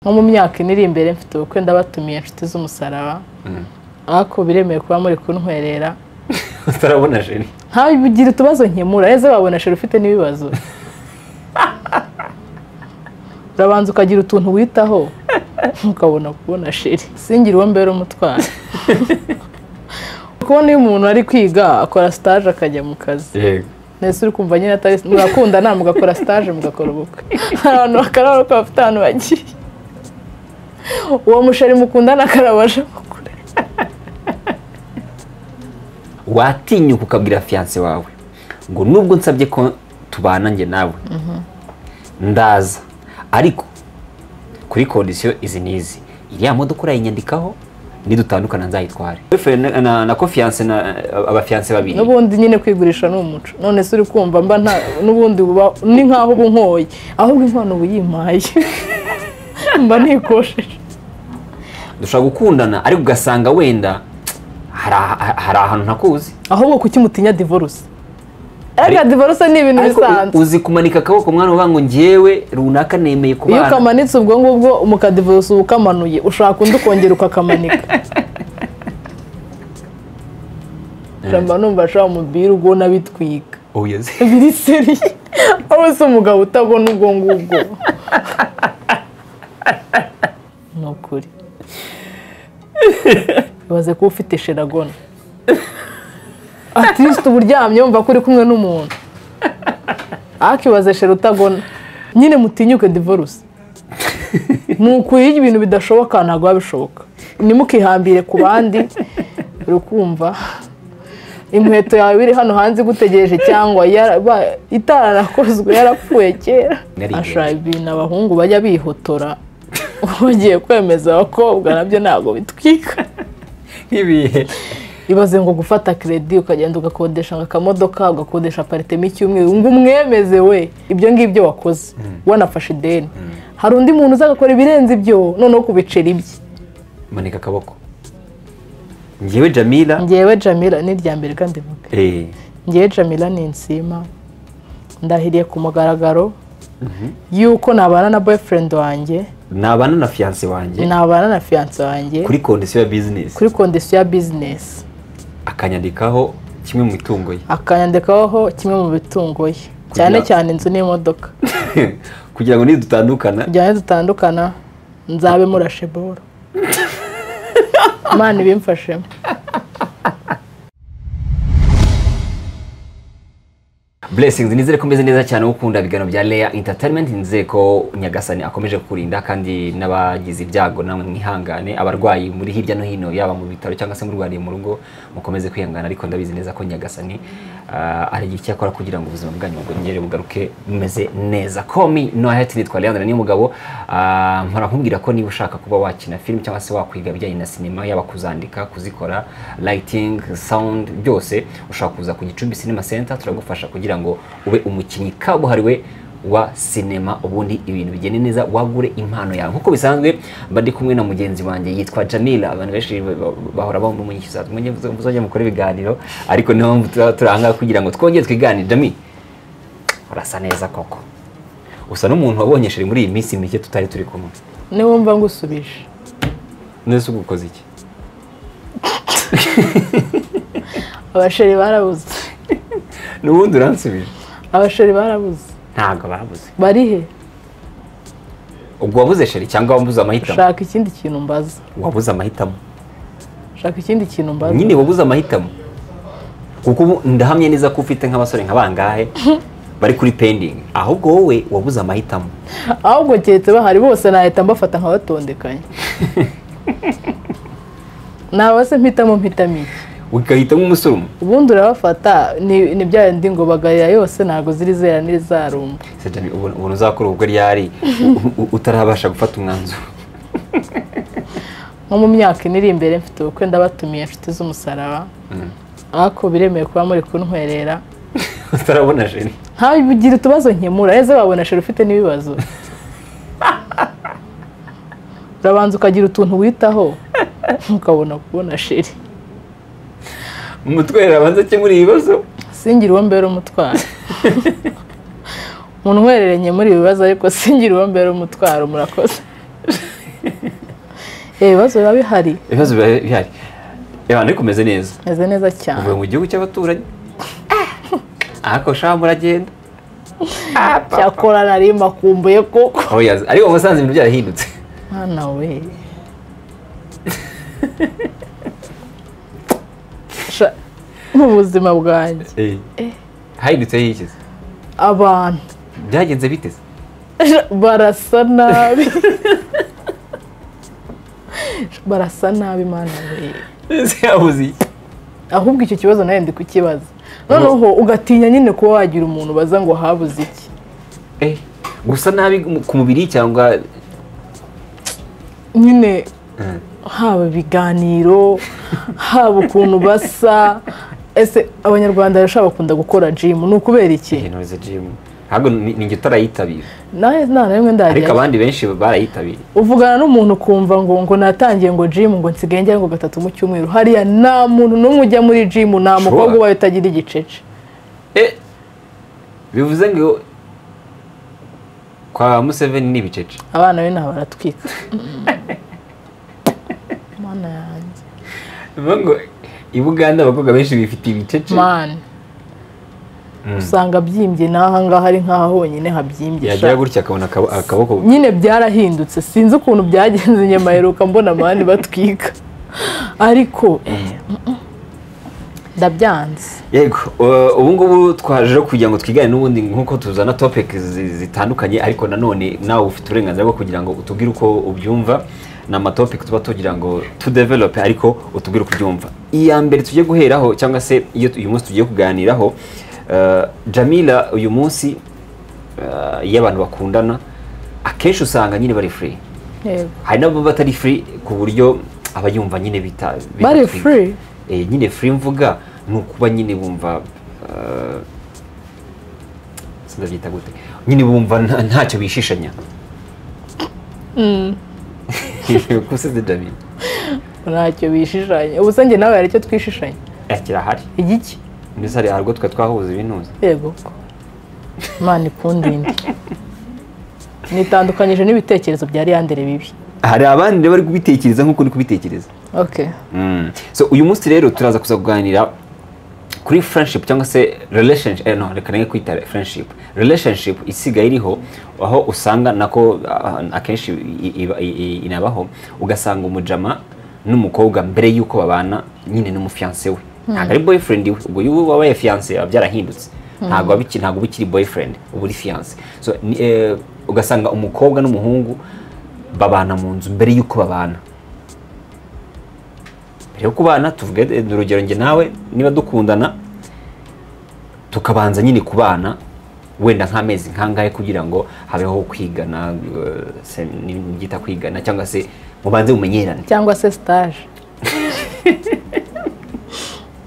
Nko mu myaka ine iri imbere mfite ubukwe, ndabatumiye inshuti z'umusaraba. Ariko biremewe kuba muri kuntwerera. Utarabona chéri. Ntabigira utubazo nkemura, ese babona chéri ufite n'ibibazo. Urabanza ukagira utuntu witaho ukabona kubona chéri. Singira uwo mbere umutwara. Kubona iyo umuntu ari kwiga akora stage akajya mu kazi. Yego. Nese uri kumva nyine atari murakundana mugakora stage mugakora ubukwe. Abantu bakaraba ko bafite ahantu bagiye. Uwo musheri mukundana akarabasha kukure. Watinyuka ukabwira fiancé wawe ngo nubwo nsabye ko tubana njye nawe ndaza, ariko kuri condition izi nizi, iriya modoka urayinyandikaho nidutandukana nzayitware. Na confiance na abafiancé babiri. N'ubundi nyine kwigurisha ni umuco. None se uri kumva mba nta n'ubundi ni nkaho ubu nkoye, ahubwo inkwano ubu yimpaye mba nikosheje. Dushobora gukundana ariko ugasanga wenda hari ahantu ntakuzi. Ahubwo kuki mutinya divorce? Erega divorce ni ibintu bisanzwe. Uzi kumanika akaboko mwana uvuga ngo njyewe runaka nemeye kubana. Iyo ukamanitse ubwo ngubwo umukadivorce ukamanuye, ushaka undi ukongera ukakamanika. Ramba numva ashaka umubiri ubwo nabitwika. Oh yes. Biri seri. Aho se umugabo utabona ubwo ngubwo. Nukuri. Baze ko ufite sheragona. At least uburyamye wumva ko uri kumwe n'umuntu. Akibaze shera utagona. Nyine mutinyuke divorce. Nuko ibintu bidashoboka ntago babishoboka. Nimukihambire ku bandi urukumva. Inkweto yawe iri hano hanze gutegereje cyangwa itaranakozwe yarapfuye kera. Ashaka ibintu abahungu bajya bihotora. Ugiye kwemeza abakobwa nabyo ntago bitwika. Ibihe ibaze ngo gufata credit ukagenda ugakodesha akamodoka ugakodesha apartment icyumweru ngo umwemeze we ibyo ngibyo wakoze wanafashe ideni. Hari undi muntu uzagakora ibirenze ibyo noneho kubicera ibye. Manika akaboko. Ngewe Jamila. Ngewe Jamila ni irya mbere kandi mvuge. Ngewe Jamila ni insima. Ndahiriye ku mugaragaro yuko nabana na boyfriend wanjye, nabana na fiancé wanjye, nabana na fiancé wanjye kuri condition ya business, kuri condition ya business. Akanyandikaho kimwe mu mitungo ye, akanyandikaho kimwe mu mitungo ye, cyane cyane inzu n'imodoka. Kugira ngo nidutandukana, kugira ngo dutandukana nzabe murashe boro. Imana ibimfashemo. Blessings, nizere ko meze neza cyane ukunda ibiganiro bya Leya Entertainment. Nizere ko Nyagasani akomeje kurinda kandi n'abagize ibyago namwe mwihangane, abarwayi muri hirya no hino yaba mu bitaro cyangwa se murwariye mu rugo mukomeze kwihangana, ariko ndabizi neza ko Nyagasani ari igihe cyakora kugira ngo ubuzima bwanyu bwongere bugaruke bumeze neza. Komi no hati nitwa Leandre ni umugabo mpora nkubwira ko niba ushaka kuba wakina film cyangwa se wakwiga bijyanye na cinema, yaba kuzandika, kuzikora, lighting, sound, byose ushaka kuza ku Gicumbi Cinema Center, turagufasha kugira ngo ube umukinnyi kabuhariwe wa sinema, ubundi ibintu bigende neza, wagure impano yawe. Nkuko bisanzwe mba ndi kumwe na mugenzi wanjye yitwa Jamila. Abantu benshi bahora bamunyishyuza muzajya mukora ibiganiro, ariko niho turanga kugira ngo twongere twiganire. Jami, urasa neza koko, usa n'umuntu wabonye chéri muri iyi minsi mike tutari turi kumwe. Niwumva ngusubije nese ugukoze iki? Abasheri barabuze. Nubundi uransubije. Abasheri barabuze. Ntago babuze. Bari he? Ubwo wabuze chéri cyangwa wabuze amahitamo? Shaka ikindi kintu mbaza. Wabuze amahitamo. Shaka ikindi kintu mbaza. Nyine wabuze amahitamo. Kuko ndahamye neza ko ufite nk'abasore nka bangahe bari kuri pending. Ahubwo wowe wabuze amahitamo. Ahubwo keretse bahari bose nahita mbafata nkabatondekanya. Nawe se mpitamo mpitamo iki? Ukahitamo umusore umwe. Ubundi urabafata ni bya ndi ngo bagarira yose ntago ziri zera n'izarumba. Se Jami, ubona uzakora ubwo ryari utarabasha gufata umwanzuro? Nko mu myaka ine iri imbere mfite ubukwe, ndabatumiye inshuti z'umusaraba. Ariko biremewe kuba muri kuntwerera. Utarabona chéri. Ntabigira utubazo nkemura, ese babona chéri ufite n'ibibazo. Urabanza ukagira utuntu witaho ukabona kubona chéri. Umutwere abanza akemura ibibazo. Singira uwo mbere umutwara. Umuntu uhereranye muri ibibazo ariko singira uwo mbere umutwaro. Murakoze. Ibibazo biba bihari. Ibibazo biba bihari. Ariko umeze neza. Meze neza cyane. Uvuye mu gihugu cy'abaturanyi. Ariko sha muragenda. Cyakora nari makumbuye koko. Oya, ariko musanze ibintu byarahindutse. Mwana we. Mu buzima bwanjye. Hahindutse yikize. Abantu. Byagenze biteze. Barasa nabi. Barasa nabi mana we. Ese yabuze. Ahubwo icyo kibazo nawe ndi kukibaza. Noneho ugatinya nyine kuba wagira umuntu baza ngo habuze iki. Gusa nabi ku mubiri cyangwa nyine haba ibiganiro, haba ukuntu basa. Ese abanyarwanda rero bakunda gukora gym ni ukubera iki? Ntuze gym. Ntabwo ni njye utarayitabira. Nawe nta rimwe ndajya. Ariko abandi benshi barayitabira. Uvugana n'umuntu ukumva ngo natangiye ngo gym ngo nsigaye njya ngo 3 mu cyumweru. Hariya nta muntu n'umwe ujya muri gym, nta mukobwa ubaye utagira igicece. Bivuze ngo kwa Museveni ni ibicece. Abana be nta baratwika. Mana yanjye. Bivuze ngo i Buganda abakobwa benshi bifitiye ibicece. Man. Usanga byimbye n'aha ngaha ari nkaho honyine habyimbye. Yagira gutya akabona akaboko. Nyine byarahindutse sinzi ukuntu byagenze nyuma heruka mbona amani batwika. Ariko ndabyanze. Yego, ubu ngubu twaje kugira ngo twigane n'ubundi nkuko tuzana topic zitandukanye, ariko nanone nawe ufite uburenganzira bwo kugira ngo utubwire uko ubyumva. Na ama topic tuba tugira ngo to develop, ariko utubwire uko ubyumva. Iya mbere tugiye guheraho cyangwa se iyo uyu munsi tugiye kuganiraho, Jamila, uyu munsi iyo abantu bakundana akenshi usanga nyine bari free. Yego. Hari nabo batari free ku buryo abayumva nyine bita bari free. Nyine free mvuga ni ukuba nyine bumva sindabyita gute, nyine bumva ntacyo bishishanya. Kuseze Jamila. Ntacyo bishishanya. Ubu se njye nawe hari icyo twishishanya? Kirahari. Igiki? Mbese hari harwo twe twahuza ibintuza. Yego. Imana ikundinde. Nitandukanyije n'ibitekerezo bya Leandre bibi. Hari abandi bari kubitekereza nkuko uri kubitekereza. Okay. So uyu munsi rero turaza kuza kuganira kuri friendship cyangwa se relationship, no reka nge kwita friendship. Relationship isigaye iriho aho usanga nako akenshi inabaho, ugasanga umujama n'umukobwa mbere yuko babana nyine n'umufiancé we. Ntabwo ari boyfriend we, ubwo yuwo wabaye fiancé byarahindutse. Ntabwo ntabwo bikiri boyfriend, ubu uri fiancé. So ugasanga umukobwa n'umuhungu babana mu nzu mbere yuko babana. Mbere yo kubana, tuvuge urugero njye nawe niba dukundana tukabanza nyine kubana wenda nk'amezi nkangahe kugira ngo habeho kwigana, nigita kwigana cyangwa se mubanze mumenyerane cyangwa se stage.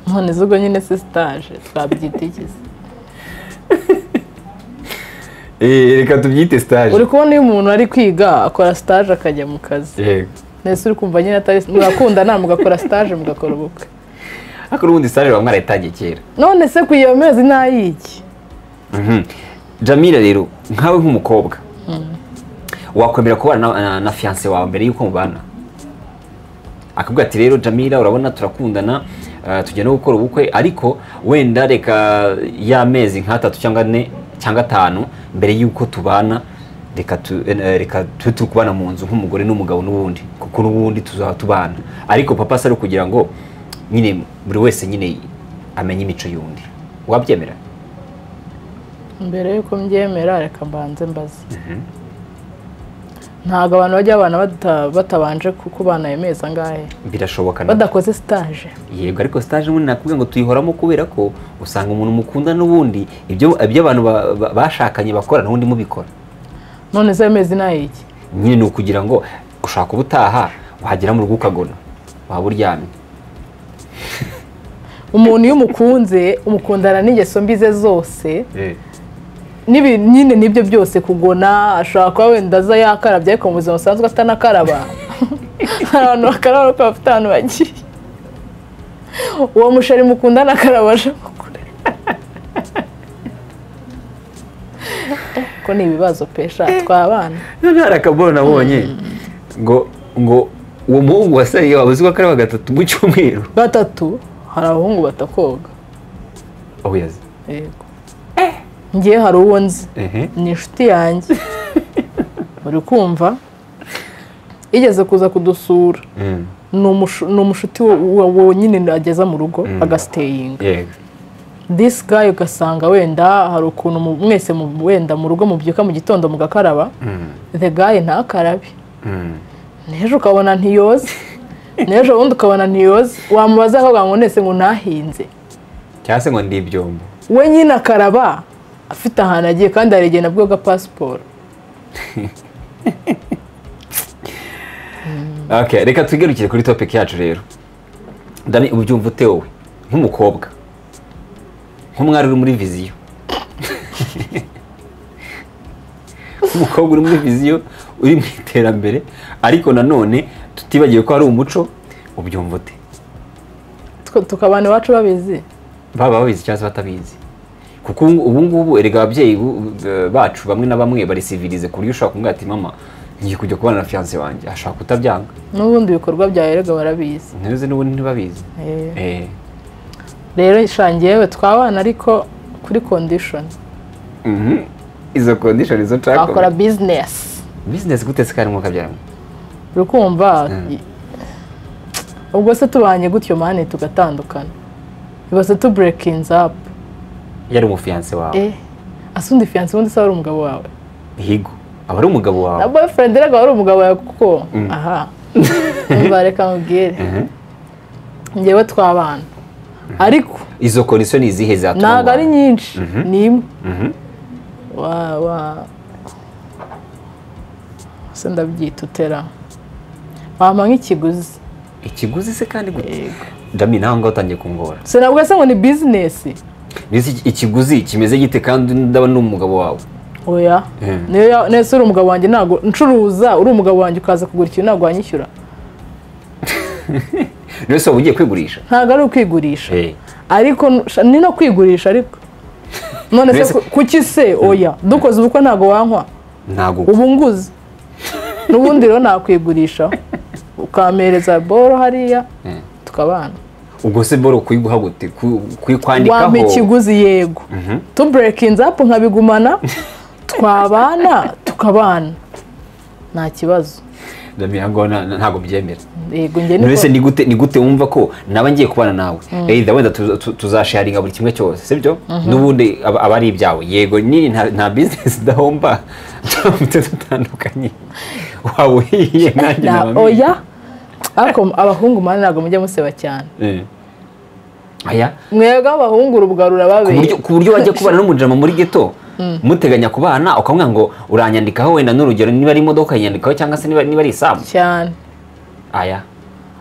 None zugo nyine se stage twabyita iki? Reka tubyite stage. Uri kubona iyo umuntu ari kwiga akora stage akajya mu kazi. Yego. Nese uri kumva nyine atari murakundana mugakora stage mugakora ubukwe. Ariko ubundi stage bamwe arayitangiye kera. None se kuyo mezi nayiki? Jamila rero nkawe nk'umukobwa wakwemera kubana na fiancé wawe mbere yuko mubana? Akabwira ati rero Jamila urabona turakundana, tujya no gukora ubukwe, ariko wenda reka ya mezi nka 3 cyangwa 4 cyangwa 5 mbere yuko tubana, reka turi kubana mu nzu nk'umugore n'umugabo n'ubundi, kuko n'ubundi tuzaba tubana. Ariko papa sari kugira ngo nyine buri wese nyine amenye imico y'undi. Wabyemera? Mbere yuko mbyemera reka mbanze mbaze. Ntabwo abantu bajya abana batabanje kubana amezi angahe? Birashoboka badakoze stage. Yego, ariko stage ubundi nakubwiye ngo tuyihoramo kubera ko usanga umuntu mukunda n'ubundi ibyo abantu bashakanye bakora n'ubundi mubikora. None se amezi nayiki? Nyine ni ukugira ngo ushaka ubutaha wagera mu rugo ukagona waba uryamye. Umuntu iyo umukunze umukundana n'ingeso mbi ze zose. Nyine nibyo byose kugona, ashobora kuba wenda aza yakarabye ariko mu buzima busanzwe atanakaraba. Hari abantu bakaraba ko bafite ahantu bagiye. Uwo mushari mukundana akaraba aje kugura. Ko ni ibibazo pesha twabana. None hari akabona nabonye ngo Uwo muhungu wasariye waba uzi ko akaraba gatatu mu cyumweru? Gatatu? Hari abahungu batakoga. Oh yes. Yego. Ngiye hari uwo nzi. Ni inshuti yanjye. Uri kumva? Igeze kuza kudusura. Ni umushuti wonyine ageza mu rugo agasiteyinga. Yego. This guy ugasanga wenda hari ukuntu mwese wenda mu rugo mubyuka mu gitondo mugakaraba. The guy ntakarabe. N'ejo ukabona ntiyoze. N'ejo wundi ukabona ntiyoze. Wamubaza akavuga ngo nese ngo nahinze. Cyangwa se ngo ndi ibyombo. We nyine akaraba afite ahantu agiye kandi aregeye nabwo ga passport. Okay, reka tugarukire kuri topic yacu rero. Dani, ubyumva ute wowe nk'umukobwa? Nk'umwari uri muri viziyo. Umukobwa uri muri viziyo uri mu iterambere ariko nanone tutibagiwe ko hari umuco, ubyumva ute? Tukabana iwacu babizi. Baba babizi cyangwa batabizi. Kuko ubu ngubu erega ababyeyi bacu bamwe na bamwe bari civilize ku buryo ushobora kumubwira ati mama ngiye kujya kubana na fiancé wanjye, ashaka kutabyanga. N'ubundi ibikorwa byawe erega barabizi. Ntuzi n'ubundi ntibabizi. Rero shangiyewe twabana ariko kuri condition. Izo condition izo nshaka. Akora business. Business gute se kandi mukabyaramo? Urukumva ubwo se tubanye gutyo mane tugatandukana. Ibase tu breaking up. Yari umufiancé wawe. Asundi fiancé ubundi se ari umugabo wawe. Higo. Aba ari umugabo wawe. Na boyfriend rega ari umugabo wawe kuko aha. Mbareka mubwire. Ngewe twabana. Ariko izo condition izihe zatuma? Ntago ari nyinshi. Ni imwe. Wa se ndabyita utera. Wampa nk'ikiguzi. Ikiguzi se kandi gute? Dami naho ngaho utangiye kungora. Se nabwo se ngo ni business. Mbese ikiguzi kimeze gite kandi ndabona ni umugabo wawe? Oya. Niyo nese uri umugabo wanjye ntago ncuruza, uri umugabo wanjye ukaza kugura ikintu ntago wanyishyura. Niyo se ugiye kwigurisha? Ntago ari ukwigurisha. Ariko ni no kwigurisha ariko. None se kuki se oya dukoze ubukwe ntago wankwa? Ntago. Ubunguzi. Nubundi rero nakwigurisha. Ukamereza boro hariya tukabana. Ubwo se boro kuyiguha gute? Kuyikwandikaho? Wampa ikiguzi yego. Tu breaking up nkabigumana twabana tukabana. Nta kibazo. Ndamiyango ntago byemera. Yego nge niko. None ni gute wumva ko naba ngiye kubana nawe? Either wenda tuzasharinga buri kimwe cyose, sibyo? Nubundi aba ari ibyawe. Yego nini nta business dahomba. Tutandukanye. Wawe hiye nanjye nabamwe. Oya. Ariko abahungu mane ntago mujya museba cyane. Aya. Mwega abahungu urubugarura babe. Ku buryo wajya kubana n'umujama muri ghetto. Muteganya kubana ukamwa ngo uranyandikaho wenda n'urugero niba ari imodoka yanyandikaho cyangwa se niba ari isambu cyane. Aya.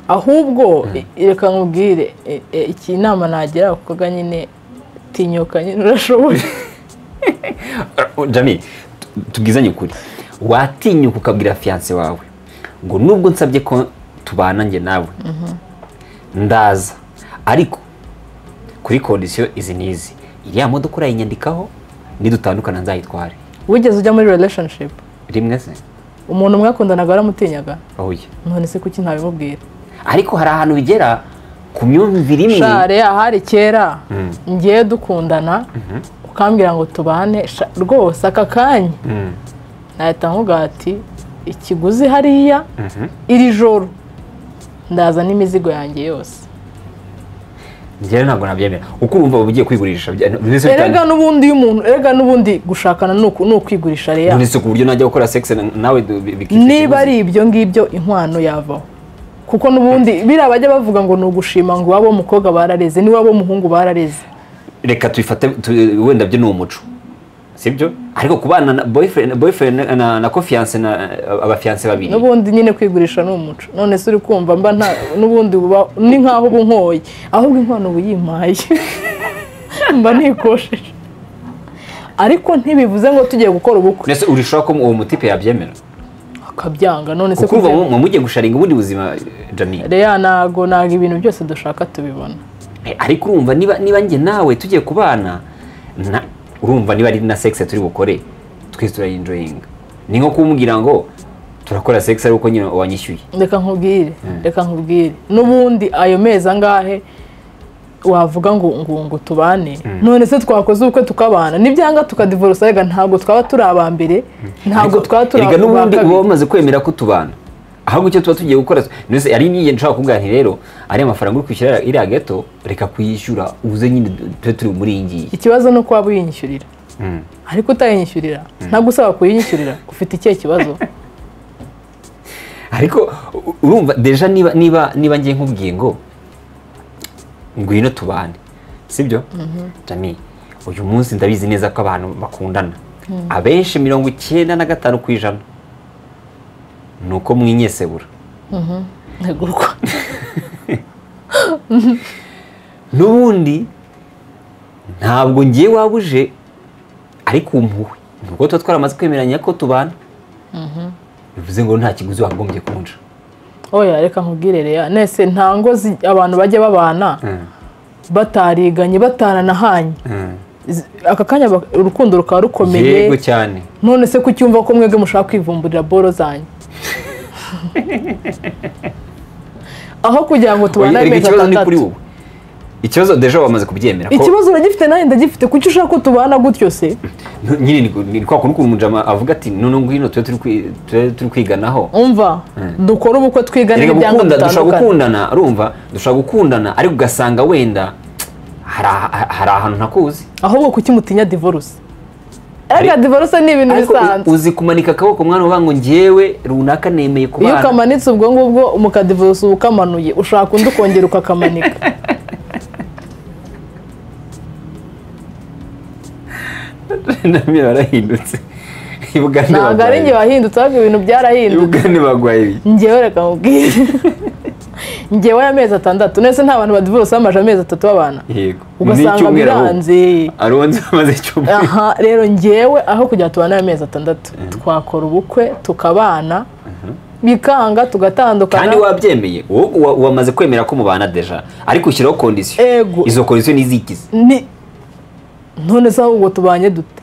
Ahubwo reka nkubwire iki inama nagira kuko nyine tinyuka nyine urashoboye. Jami tubwizanye ukuri. Watinyuka ukabwira fiancé wawe ngo nubwo nsabye ko tubana nge nawe ndaza ariko kuri condition izi nizi iriya modoka urayinyandikaho nidutandukana nzayitware. Wigeze ujya muri relationship? Rimwe se. Umuntu mwakundanaga waramutinyaga? Oya. None se kuki ntabimubwira? Ariko hari ahantu bigera ku myumvire imwe. Share ahari kera ngiye dukundana ukambwira ngo tubane rwose aka kanya. Nahita nkuga ati ikiguzi hariya iri joro ndaza n'imizigo yanjye yose. Njye ntabwo nabyemera. Uko urumva ugiye kwigurisha. Erega n'ubundi y'umuntu, erega n'ubundi gushakana nuko kwigurisha reya. None se ku buryo najya gukora sex nawe bikitwa. Niba ari ibyo ngibyo inkwano yavaho. Kuko n'ubundi bira bajya bavuga ngo nugushima ngo wabo mukobwa barareze, ni wabo muhungu barareze. Reka tuyifate wenda byo ni umuco. Sibyo? Ariko kubana na boyfriend na co-fiancé na abafiancé babiri. N'ubundi nyine kwigurisha ni umuco. None se uri kumva mba nta n'ubundi ni nkaho ubu nkoye. Ahubwo inkwano uyimpaye. Mba nikosheje. Ariko ntibivuze ngo tugiye gukora ubukwe. Nese urishaka ko uwo mutipe yabyemera? Akabyanga none se kuko mu mugiye gusharinga ubundi buzima Jamie. Reya nago ibintu byose dushaka tubibona. Ariko urumva niba nge nawe tugiye kubana na urumva niba ari na sex turi bukore twese turayinjoyinga. Ni nko kumbwira ngo Turakora sex ari uko nyine wanyishyuye. Reka nkubwire, reka nkubwire. N'ubundi ayo mezi angahe wavuga ngo tubane, none se twakoze ubukwe tukabana, nibyanga tukadivorce, rega ntabwo twaba turi aba mbere, ntabwo twaba turi aba n'ubundi uba wamaze kwemera ko tubana. Ahubwo icyo tuba tugiye gukora nese ari niye nshaka kuvuga nti rero ari amafaranga uri kwishyura iriya geto, reka kuyishyura uze nyine tube turi muri iyi ngiyi. Ikibazo ni uko waba uyinyishyurira, ariko utayinyishyurira ntagusaba kuyinyishyurira, ufite ikihe kibazo? Ariko urumva deja niba ngiye nkubwiye ngo ngwino tubane, sibyo? Jami, uyu munsi ndabizi neza ko abantu bakundana abenshi 95% nuko mwinyesebura. N'ubundi ntabwo ngiye wabuje ariko umpuhwe nuko tuba twaramaze kwemeranya ko tubana, bivuze ngo nta kiguzi wagombye kunja. Oya reka nkubwire Leya, nese ntango abantu bajya babana batariganye bataranahanye, aka kanya urukundo rukaba rukomeye. Yego cyane. None se kucyumva ko mwebwe mushaka kwivumburira boro zanyu aho kugira ngo tubane amezi atandatu? Ikibazo deja wamaze kubyemera ko ikibazo uragifite nanjye ndagifite, kuki ushaka ko tubana gutyo se? Nyine ni kwa kuntu umujama avuga ati none ngwino tube turi kwiganaho. Umva dukora ubukwe twigana ibyanga bitandukanye. Dushaka gukundana, urumva dushaka gukundana ariko ugasanga wenda hari ahantu ntakuzi. Ahubwo kuki mutinya divorce? Erega divorce ni ibintu bisanzwe. Uzi kumanika akaboko mwana uvuga ngo njyewe runaka nemeye kubana. Iyo ukamanitse ubwo ngubwo mukadivorce ukamanuye, ushaka undi ukongera ukakamanika. Nami barahindutse. Ntabwo ari njye wahindutse, ahubwo ibintu byarahindutse. Ibugande bagwaye. Njyewe reka nkubwire. Njyewe amezi 6, nese nta bantu badivorce bamaze amezi 3 babana. Yego. Ugasanga biranze. Aronze amaze icyumweru. Aha, rero njyewe aho kujya tubana amezi 6, twakora ubukwe tukabana. Bikanga tugatandukana. Kandi wabyemeye, wowe wamaze kwemera ko mubana deja, ariko ushyiraho condition. Izo condition ni izikize. Ni none se ahubwo tubanye dute?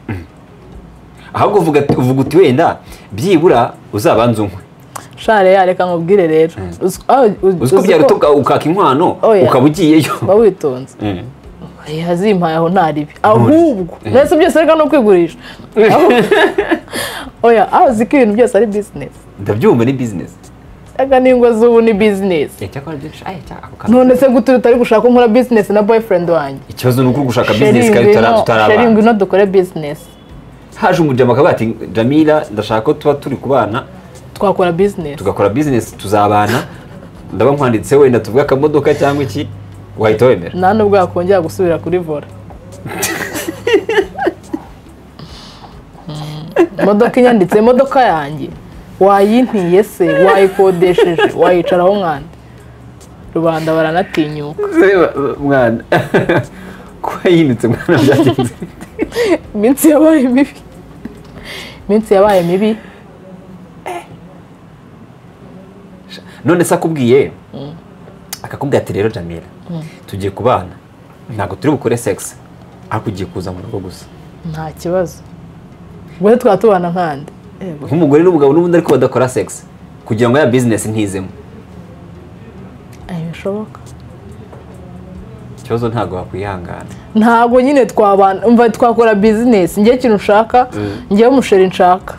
Ahubwo uvuga uti wenda byibura uzabanza unkwe. Share ya reka nkubwire rero. Uzi ko byaruta ukaka inkwano ukaba ugiyeyo. Ba witonze. Yazimpaye aho ntaribi. Ahubwo nese byose reka no kwigurisha. Oya, aho ziko ibintu byose ari business. Ndabyumva ni business. Ega ningo zubu ni business. None se gute utari gushaka nkora business na boyfriend wanjye? Ikibazo nuko gushaka business kandi tutarabana. Sheri ngwino dukore business. Haje umujama akaba ati Jamila ndashaka ko tuba turi kubana, twakora business. Tugakora business tuzabana. Ndaba nkwanditse wenda tuvuga akamodoka cyangwa iki, wahita wemera. Nta nubwo yakongera gusubira kuri vola. Imodoka inyanditse, imodoka yanjye wayintiye se, wayikodesheje, wayicaraho mwana. Rubanda baranatinyuka. Mwana ko yinutse mwana byagenze. Iminsi yabaye mibi. Iminsi yabaye mibi. None se akubwiye akakubwira ati rero Jamila tugiye kubana, ntabwo turi bukore sex, ariko ugiye kuza mu rugo gusa. Nta kibazo. Ubwo twatubana nkande nk'umugore n'umugabo n'ubundi ariko badakora sex kugira ngo ya business ntizemo. Bishoboka. Ikibazo ntabwo wakwihangana. Ntabwo nyine twabana, umva twakora business. Ngiye ikintu ushaka, ngiye umusheri nshaka.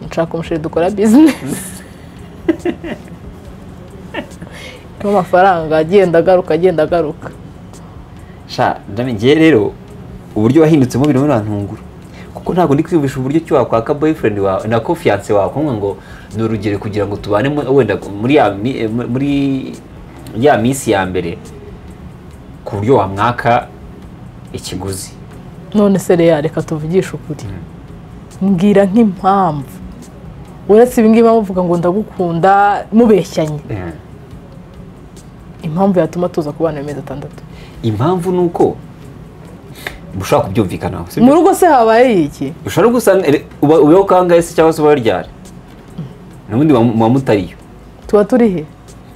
Nshaka umusheri dukora business. Amafaranga agenda agaruka agenda agaruka. Sha, ngiye rero uburyo wahindutsemo birimo birantungura. Kuko ntabwo ndi kwiyumvisha uburyo cyo wakwaka boyfriend wawe na fiancé wawe kumwe ngo ni urugero kugira ngo tubane wenda muri ya minsi ya mbere ku buryo wamwaka ikiguzi. None se rero reka tuvugishe ukuri. Mbwira nk'impamvu. Uretse ibi ngibi bavuga ngo ndagukunda mubeshyanye. Impamvu yatuma tuza kubana amezi 6. Impamvu nuko mushaka kubyumvikanaho. Mu rugo se habaye iki? Ushobora gusanga ubaho kangahe se cyangwa se ubaryare. Nubundi mutariyo. Tuba turi he?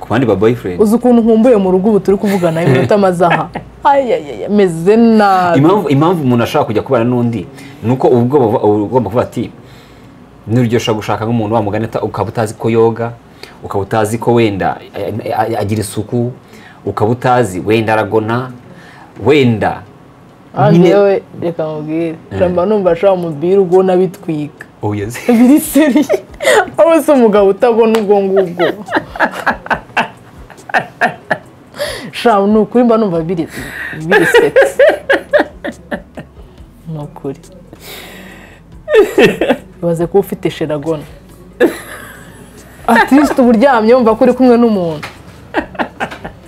Ku bandi ba boyfriend. Uzi ukuntu nkumbuye mu rugo ubu turi kuvugana iminota amazaha. Ay meze nabi. Impamvu umuntu ashaka kujya kubana n'undi nuko ubwo ugomba kuvuga ati N'urugero ushobora gushaka nk'umuntu wa mugani ukaba utazi ko yoga, ukaba utazi ko wenda agira isuku, ukaba utazi wenda aragona, wenda njyewe reka mubwire mba numva ashobora mubwira ubwo nabitwika biri seri aho se umugabo utabona ubwo ngubwo sha ni ukuri mba numva biri sexy ni ukuri ibaze kuba ufite sheragona at least uba uryamye wumva ko uri kumwe n'umuntu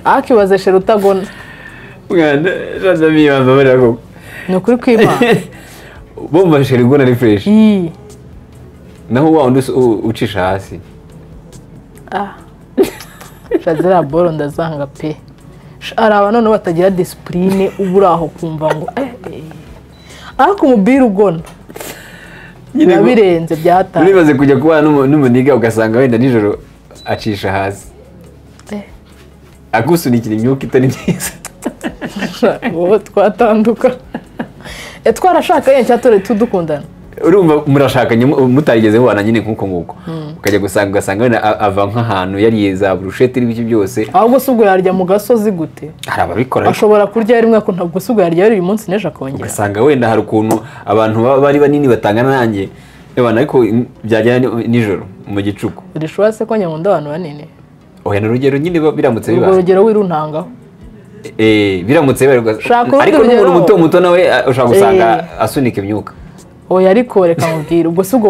akibaze shera utagona mwana ni ukuri kw'Imana bumva shera igona ari fresh naho wa wundi ucisha hasi ziriya boro ndazanga pe hari abantu noneho batagira disipurine uba uri aho kumva ngo ariko umubiri ugona biba birenze byataye uribaze kujya kubana n'umuniga ugasanga wenda nijoro acisha hasi agusunikira imyuka itari myiza wowe twatanduka twarashakanye cyangwa tudukundana urumva murashakanye mutarigeze mubana nyine nk'uko nguko ukajya gusanga ugasanga wenda ava nk'ahantu yariye za burushete n'ibiki byose ahubwo se ubwo yarya mu gasozi gute hari ababikora ashobora kurya rimwe ariko ntabwo se ubwo yarya uyu munsi n'ejo akongera ugasanga wenda hari ukuntu abantu baba ari banini batangana nanjye ariko byagera nijoro mu gicuku urishobora se ko nkunda abantu banini oya ni urugero nyine biramutse bibaye urwo rugero wiruntangaho biramutse bibaye ariko n'umuntu muto muto nawe ushobora gusanga asunika imyuka oya ariko reka mubwire ubwo si ubwo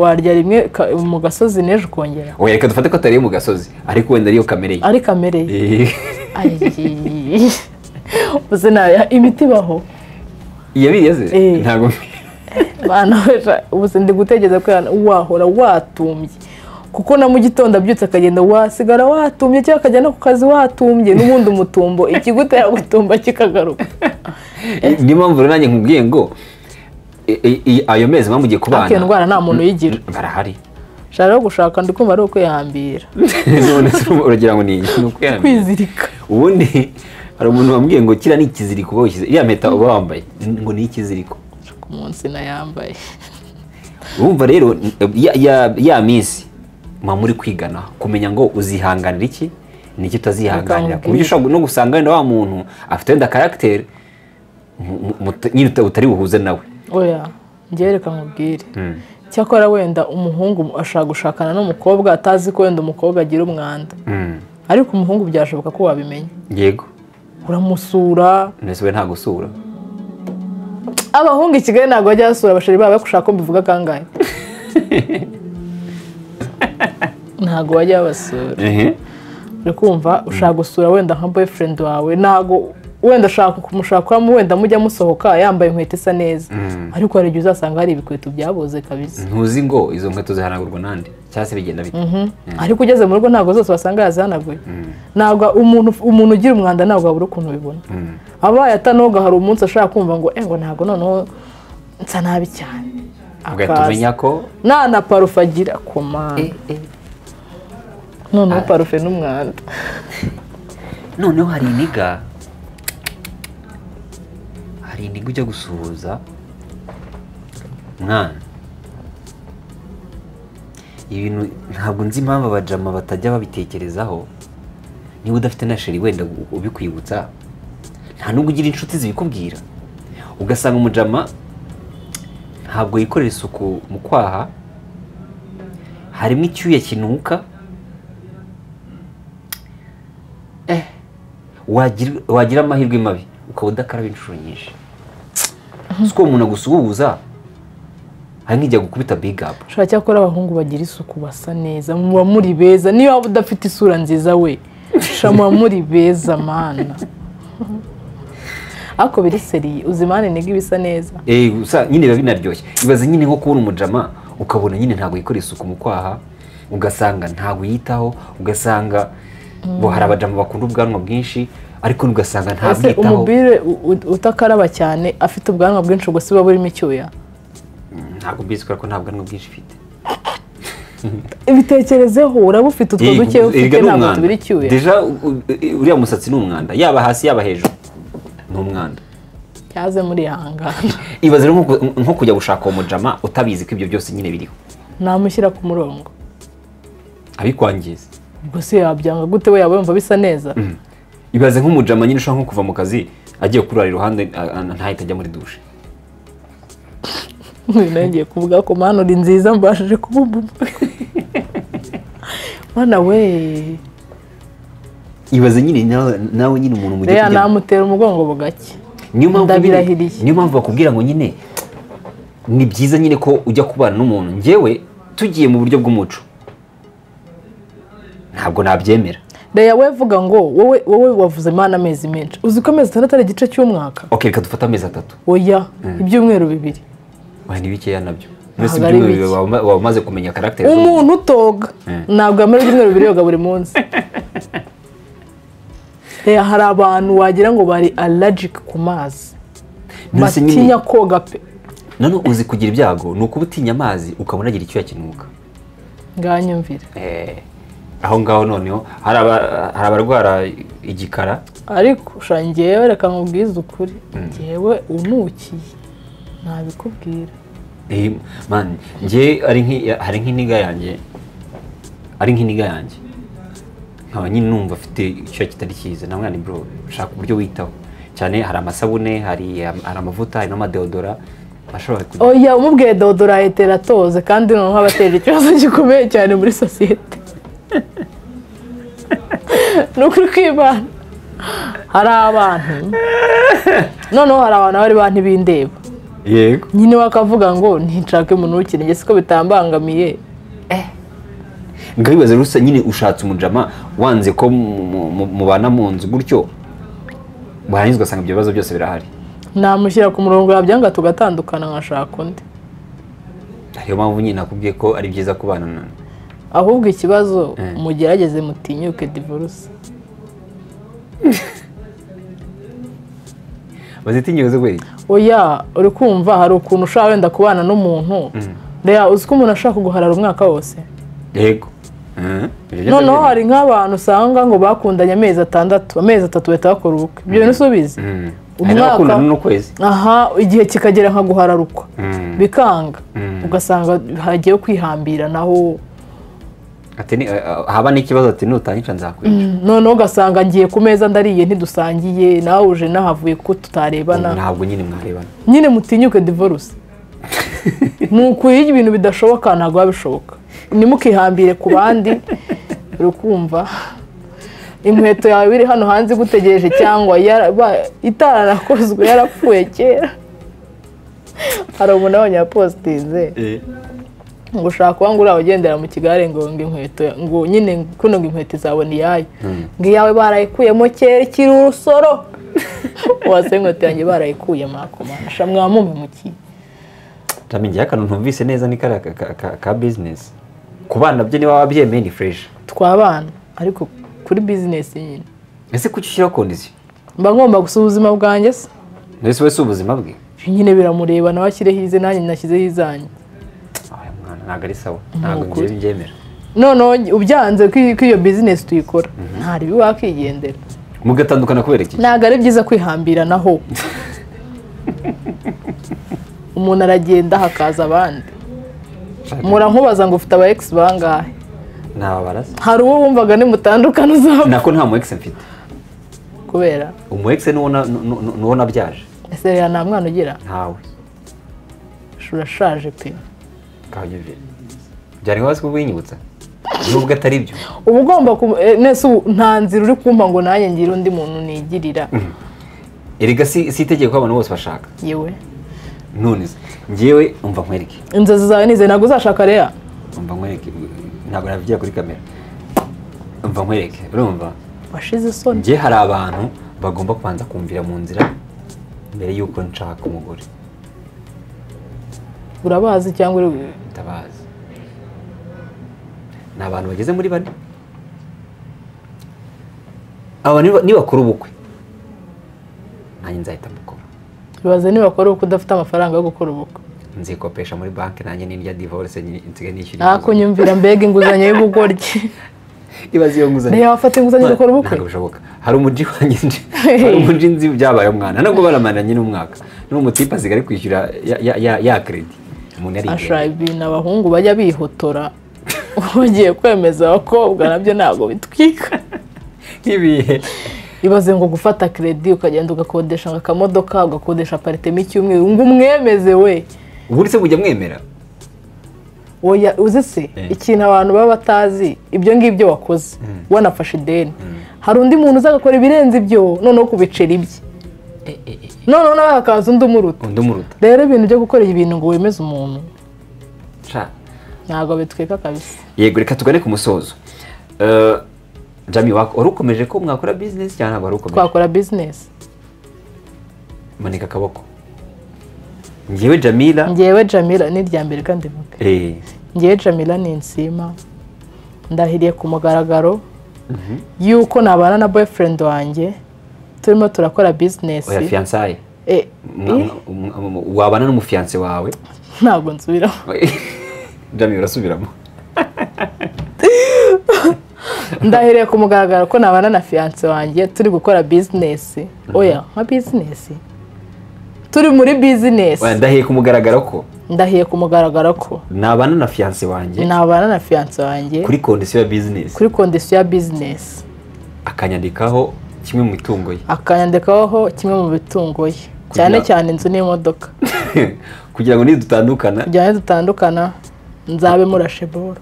warya rimwe mu gasozi n'ejo ukongera oya reka dufate ko atari mu gasozi ariko wenda ariyo kamere ye ari kamere ye imiti ibaho iyabiriye se ntabwo ubu ndi gutekereza ko wahora watumbye kuko na mu gitondo abyutse akagenda wasigara watumbye cyangwa akajya no ku kazi watumbye n'ubundi umutumbo ikigutera gutumba kikagaruka niyo mpamvu nanjye nkubwiye ngo ayo mezi mpamvu ugiye kubana iyo ndwara nta muntu uyigira barahari nshaka gushaka ndi kumva ari ukwihambira none se uragira ngo ni ukwihambira kwizirika ubundi hari umuntu wambwiye ngo kiriya ni ikiziriko uba wishyize iriya mpeta uba wambaye ngo ni ikiziriko ku munsi nayambaye urumva rero ya minsi muba muri kwigana kumenya ngo uzihanganira iki n'iki utazihanganira ku buryo ushobora no gusanga wenda wa muntu afite wenda karagiteri nyine utari buhuze nawe oya njyewe reka nkubwire cyakora wenda umuhungu ashaka gushakana n'umukobwa atazi ko wenda umukobwa agira umwanda ariko umuhungu byashoboka ko wabimenya yego uramusura mbese we ntagusura abahungu i Kigali ntabwo bajya basura abasheri babo gushaka ko mbivuga kangahe ntabwo bajya babasura uri kumva ushaka gusura wenda nka boyfriend wawe ntabwo wenda ushaka kumushaka wenda mujya musohoka yambaye inkweto isa neza ariko hari igihe uzasanga hari ibikweto byaboze kabisa ntuzi ngo izo nkweto zihanagurwa nande cyangwa se bigenda bite ariko ugeze mu rugo ntabwo zose wasanga yazihanaguye ntabwo umuntu ugira umwanda ntabwo wabura ukuntu ubibona abaye atanoga hari umunsi ashaka kumva ngo ngo ntabwo noneho nsa nabi cyane ugahita umenya ko nta na parufe agira komanda noneho parufe n'umwanda noneho hari iniga ujya gusuhuza mwana ibintu ntabwo nzi impamvu abajama batajya babitekerezaho niba udafite na sheri wenda ubikwibutsa nta nubwo ugira inshuti zibikubwira ugasanga umujama ntabwo yikorera isuku mu kwaha harimo icyuya kinuka wagira amahirwe mabi ukaba udakaraba inshuro nyinshi si uko umuntu agusuhuza hari nk'ijya gukubita big up ushobora cyakora abahungu bagira isuku basa neza muba muri beza niyo waba udafite isura nziza we muba muri beza mana ariko biri seriye uzi mani nibwo ibisa neza nyine biba binaryoshye ibaze nyine nko kubona umujama ukabona nyine ntabwo yikorera isuku mu kwaha ugasanga ntabwo yitaho ugasanga bo hari abajama bakunda ubwanwa bwinshi ariko ugasanga ntabwitaho umubire utakaraba cyane afite ubwanwa bwinshi ubwo si buba burimo icyuya ntabwo mbizi kubera ko nta bwanwa bwinshi mfite ibitekerezeho uraba ufite utwo duke ufite ntabwo tubira icyuya deja uriya musatsi ni umwanda yaba hasi yaba hejuru ni umwanda cyaze muri ihangana ibaze nko kujya gushaka uwo mujama utabizi ko ibyo byose nyine biriho Namushyira ku murongo. Abikwangiza. Ubwo se yabyanga gute we yaba yumva bisa neza? Ibaze nk'umujama nyine ushaka nko kuva mu kazi agiye kurara iruhande ntahita ajya muri dushe. Ngiye kuvuga ko mano uri nziza mbashije kubumva. Mana we. Ibaze nyine nawe nyine umuntu mugiye kujya. Namutera umugongo bugake. Niyo mpamvu bakubwira ngo nyine ni byiza nyine ko ujya kubana n'umuntu. Njyewe tugiye mu buryo bw'umuco ntabwo nabyemera. Reya we vuga ngo wowe wavuze mana amezi menshi. Uzi ko amezi 6 ari igice cy'umwaka. Okay, reka dufate amezi 3. Oya, ibyumweru 2. Oya ni bikeya nabyo. Mwese ibyumweru waba umaze kumenya character. Umuntu utoga ntabwo amara ibyumweru 2 yoga buri munsi. Reya hari abantu wagira ngo bari allergic ku mazi. Batinya koga pe. None uzi kugira ibyago ni ukuba utinya amazi ukabona agira icyo yakinuka. Nganyumvira. Aho ngaho noneho hari abarwara igikara. Ariko ngewe reka nkubwize ukuri, ngewe unukiye ntabikubwira. Man, nge hari nk'iniga yanjye, ari nk'iniga yanjye nkaba nyine numva afite icyo kitari cyiza. Namwe ni bro, shaka uburyo witaho cyane. Hari amasabune, hari amavuta, hari n'amadeodora. Oya umubwiye deodora yetera atoze kandi noneho abateje ikibazo gikomeye cyane muri sosiyete. Nukuri kwibana. Hari abantu noneho hari abantu bari bantu bindeba. Yego. Nyine bakavuga ngo ntinshake umuntu w'ikinege siko bitambangamiye. Ngabibaze rusa nyine ushatse umujama wanze ko mubana mu nzu gutyo warangiza ugasanga ibyo bibazo byose birahari. Namushyira ku murongo yabyanga tugatandukana nkashaka undi. Ariyo mpamvu nyine nakubwiye ko ari byiza kubana na. Ahubwo ikibazo mugerageze mutinyuke divorce. Bazitinyuze gwe? Oya, uri kumva hari ukuntu ushaka wenda kubana n'umuntu. Reya uzi ko umuntu ashaka kuguharara umwaka wose. Yego. Noneho hari nk'abantu usanga ngo bakundanye amezi 6, amezi 3 bahita bakora ubukwe. Ibyo bintu usubize. Umwaka n'ukwezi. Aha, igihe kikagera nka guhararukwa. Bikanga. Ugasanga hagiye kwihambira naho. Ati ni haba n'ikibazo ati nutanyica nzakwica. Noneho ugasanga ngiye ku meza ndariye ntidusangiye, nawe uje nahavuye kuko tutarebana. Ntabwo nyine mwarebana. Nyine mutinyuke divorce. Nuko iyo ibintu bidashoboka ntabwo babishoboka. Nimukihambire ku bandi. Uri kumva inkweto yawe iri hano hanze igutegereje cyangwa itaranakozwe yarapfuye kera. Hari umuntu abanyapostinze ngo ushaka kuba ngo uragendera mu kigare ngo inkweto ngo nyine kuno ngo inkweto zabona iyayo ngo iyawe barayikuyemo kera ikiri urusoro. Wase inkweto yanjye barayikuye makomana shamwamumemukiye. Tamenye akantu ntumvise neza ni kara ka business. Kubana byo niba wabyemeye ni fresh. Twabana ariko kuri business nyine. Ese kuki ushyira condition? Mba ngomba gusa ubuzima bwanjye se. Nese wese ubuzima bwe. Nyine biramureba nawe ashyireho ize nanjye nashyizeho izanjye. Aya mwana ntago ari sawa. Ntago ngiye mbyemera. None ubyanze ko iyo business tuyikora. Ntari biwakigendera. Mugatandukana kubera iki? Ntago ari byiza kwihambira naho. Umuntu aragenda hakaza abandi. Murankubaza ngo ufite aba ex bangahe? Ntababaraza. Hari uwo wumvaga ni mutandukana uzaba. Nako nta mu ex mfite. Kubera umu ex nuwo nabyaje. Ese rero nta mwana ugira? Ntawe. Urashaje pe. Kanyumvira. Byari wazi kubinyibutsa. Nubwo atari byo. Uba ugomba nese nta nzira uri kumpa ngo nanjye ngire undi muntu nigirira. Erega si itegeko abantu bose bashaka. Yewe. None ngewe umva nkwereke. Inzozi zawe nize ntabwo uzashaka Reya. Umva nkwereke ntabwo nabigira kuri kamera. Umva nkwereke urumva? Washize isoni. Nge hari abantu bagomba kubanza kumvira mu nzira mbere yuko nshaka umugore. Urabazi cyangwa uri ndabazi. Ni abantu bageze muri bane. Aba nibakora ubukwe nanjye nzahita mbukora. Ibaze nibakora ubukwe udafite amafaranga yo gukora ubukwe. Nzikopesha muri banki nanjye nindya divorce nsigaye nishyura. Nakunyumvira mbega inguzanyo y'ubugoryi. Ibaze iyo nguzanyo. Niyo wafata inguzanyo ugakora ubukwe? Ntabwo bishoboka. Hari umuji wanjye hari umuji nzi byabaye umwana nubwo baramaranye n'umwaka. N'uwo mutipe asigaye ari kwishyura ya credit. Umuntu yarigendeye. Ashaka ibintu abahungu bajya bihotora bagiye kwemeza abakobwa nabyo ntabwo bitwika. Nk'ibihe? Ibaze ngo gufata credit ukagenda ugakodesha akamodoka, ugakodesha apartment icyumweru ngo umwemeze we. Ubundi se mujya mwemera? Oya, uzi se ikintu abantu baba batazi, ibyo ngibyo wakoze wanafashe ideni, hari undi muntu uzagakora ibirenze ibyo noneho kubicera ibye, noneho nawe hakaza undi umuruta. Rero ibintu byo gukora ibintu ngo wemeze umuntu ntabwo bitwika kabisa. Yego, reka tugane ku musozo. Jami, wari ukomeje ko mwakora business cyangwa ntabwo wari ukomeje? Twakora business. Manika akaboko. Njyewe Jamila. Njyewe Jamila ni irya mbere kandi mvuge. Njyewe Jamila ni insima, ndahiriye ku mugaragaro yuko nabana na boyfriend wanjye turimo turakora business. Oya, fiançaye. Wabana n'umufiance wawe? Ntabwo nsubiramo. Jamila urasubiramo. Ndahiriye ku mugaragaro ko nabana na fiance wanjye turi gukora business. Oya, nka business. Turi muri business. Oya, ndahiye ku mugaragaro ko. Ndahiye ku mugaragaro ko nabana na fiance wanjye. Nabana na fiance wanjye kuri condition ya business. Kuri condition ya business. Akanyandikaho kimwe mu mitungo ye. Akanyandikaho kimwe mu mitungo ye. Cyane cyane inzu n'imodoka. Kugira ngo nidutandukana. Kugira ngo nidutandukana nzabe murashe boro.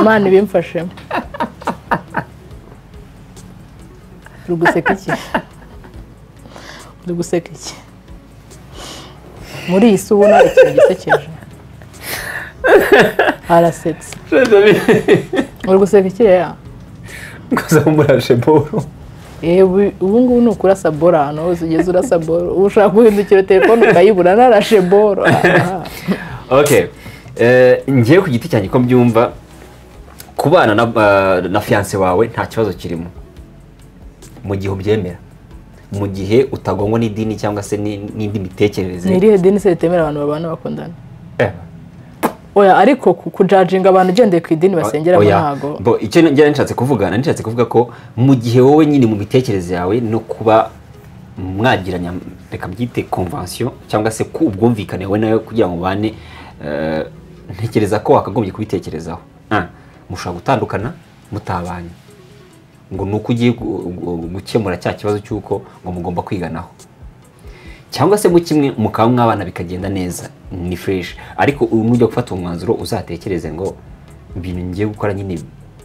Imana ibimfashemo. Uri guseka iki? Uri guseka iki? Muri iyi si ubona hari ikintu gisekeje. Arasetse. Uri guseka iki rero? Gusa murashe boro. Ubu ngubu ni ukurasa boro ahantu hose ugeze urasa boro. Ubu ushaka guhindukira telefone ukayibura narashe boro. Okay. Ngiye ku giti cyanjye ko mbyumva, kubana na fiance wawe nta kibazo kirimo mu gihe ubyemera, mu gihe utagongwa n'idini cyangwa se n'indi mitekerereze. Ni irihe dini se ritemera abantu babana bakundana? Oya, ariko kujajinga abantu ugendeye ku idini basengeramo ntago. Bo icyo ngira nshatse kuvuga, nshatse kuvuga ko mu gihe wowe nyine mu mitekerereze yawe no kuba mwagiranya, reka mbyite convention cyangwa se ku ubwumvikane wowe nawe kugira ngo mubane, ntekereza ko wakagombye kubitekerezaho. Mushobora gutandukana mutabanye ngo nuko ugiye gukemura cya kibazo cy'uko ngo mugomba kwiganaho, cyangwa se mu kimwe mukaba mwabana bikagenda neza ni fresh, ariko nujya gufata umwanzuro uzatekereze ngo ibintu ngiye gukora nyine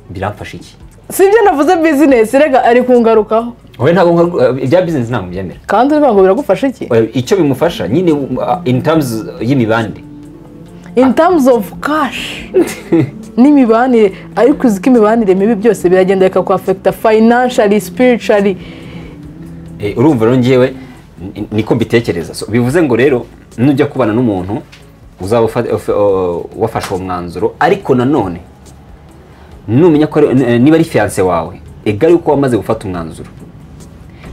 biramfasha iki. Si ibyo navuze business rega ari kungarukaho. Oya, ntabwo ibya business ntabwo mbyemera. Kandi urivuga ngo biragufasha iki? Icyo bimufasha nyine in terms y'imibanire. In terms of cash n'imibanire, ariko uzi ko imibanire mibi byose biragenda bikakwafekita financially, spiritually. Urumva rero ngewe niko mbitekereza. So, bivuze ngo rero nujya kubana n'umuntu uzaba wafashe uwo mwanzuro, ariko nanone numenya ko niba ari fiance wawe, egari uko wamaze gufata umwanzuro,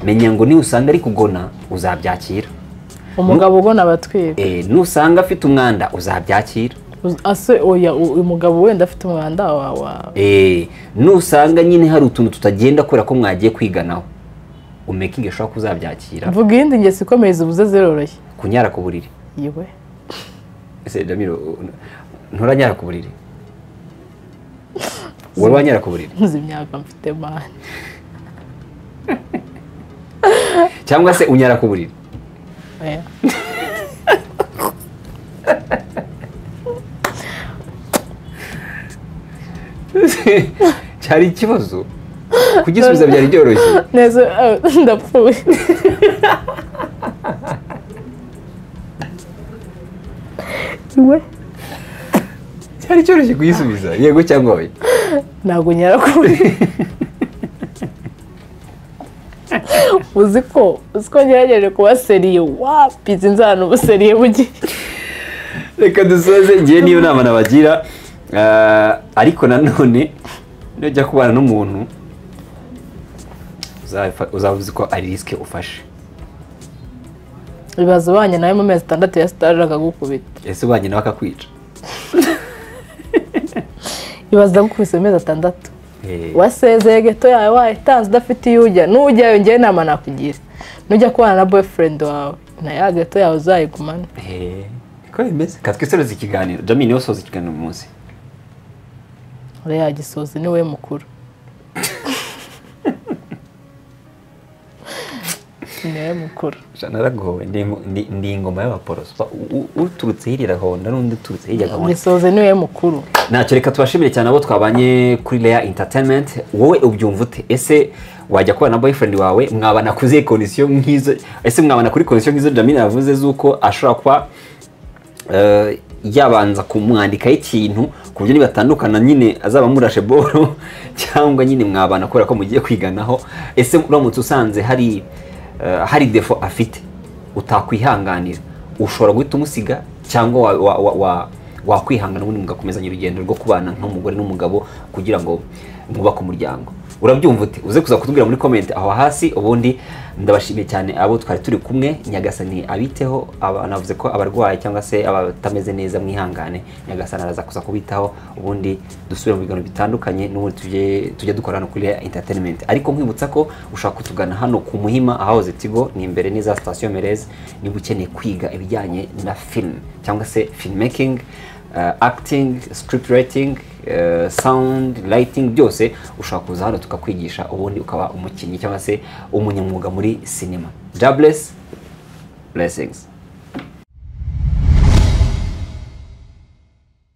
menya ngo niba usanga ari kugona uzabyakira. Umugabo ugona abatwika. Nusanga afite umwanda uzabyakira. Ase oya, umugabo wenda afite umwanda wa nusanga nyine hari utuntu tutagenda kubera ko mwagiye kwiganaho, umaking sure ko uzabyakira. Mvuga iyindi ngeso ikomeye zibuze ziroroshye. Kunyara ku buriri. Yewe. Ese Jamilo nturanyara ku buriri? Wari wanyara ku buriri? Nzi imyaka mfite man. Cyangwa se unyara ku buriri? Oya. Cyari ikibazo kugisubiza byari byoroshye. Neza ndapfuye. We cyari cyoroshye kugisubiza yego cyangwa oya. Ntabwo nyara ku buriri. Uzi ko ngerageje kuba seriye wapi, sinzi ahantu ubuseriye bugiye. Reka dusoze, ngiye niyo nama nabagira. Ariko nanone nujya kubana n'umuntu uzaba uzi ko ari risike ufashe. Ibibazo ubanye nawe mu mezi 6 ya stage akagukubita. Ese ubanye nawe akakwica? Ibibazo agukubise mu mezi 6. Wasezeye geto yawe wayitanze udafite iyo ujya, nujyayo ngewe inama nakugira, nujya kubana na boyfriend wawe na ya geto yawe uzayigumane. Ko bimeze. Katwisoreza ikiganiro. Jamie, niwe usoza ikiganiro uyu munsi. Uriya yagisoza, ni we mukuru, ni we mukuru. Sha, naragowe, ndi ingoma y'abaporoso. Uturutse hirya arahonda n'undi uturutse hirya agahonda. Gisoze, ni we mukuru. Ntacyo, reka tubashimire cyane abo twabanye kuri Leya Entertainment. Wowe ubyumva ute? Ese wajya kubana na boyfriend wawe, mwabana kuri zihe condition nk'izo? Ese mwabana kuri condition nk'izo Jamina yavuze z'uko ashobora kuba yabanza kumwandikaho ikintu ku buryo nibatandukana nyine azaba amurashe boro, cyangwa nyine mwabana kubera ko mugiye kwiganaho? Ese uramutse usanze hari défaut afite utakwihanganira, ushobora guhita umusiga cyangwa wakwihangana ubundi mugakomezanya urugendo rwo kubana nk'umugore n'umugabo kugira ngo mwubake umuryango? Urabyumva ute? Uze kuza kutubwira muri comment aho hasi. Ubundi ndabashimiye cyane abo twari turi kumwe. Nyagasani abiteho. Navuze ko abarwayi cyangwa se abatameze neza, mwihangane, Nyagasani araza kuza kubitaho. Ubundi dusubire mu biganiro bitandukanye n'ubundi tujye dukora hano kuri Entertainment. Ariko nkwibutsa ko ushobora kutugana hano ku Muhima, ahahoze Tigo, ni imbere neza station Merez, niba ukeneye kwiga ibijyanye na film cyangwa se filmmaking, acting, script writing, sound, lighting, byose ushobora kuza hano tukakwigisha, ubundi ukaba umukinnyi cyangwa se umunyamwuga muri sinema. Jobless blessings.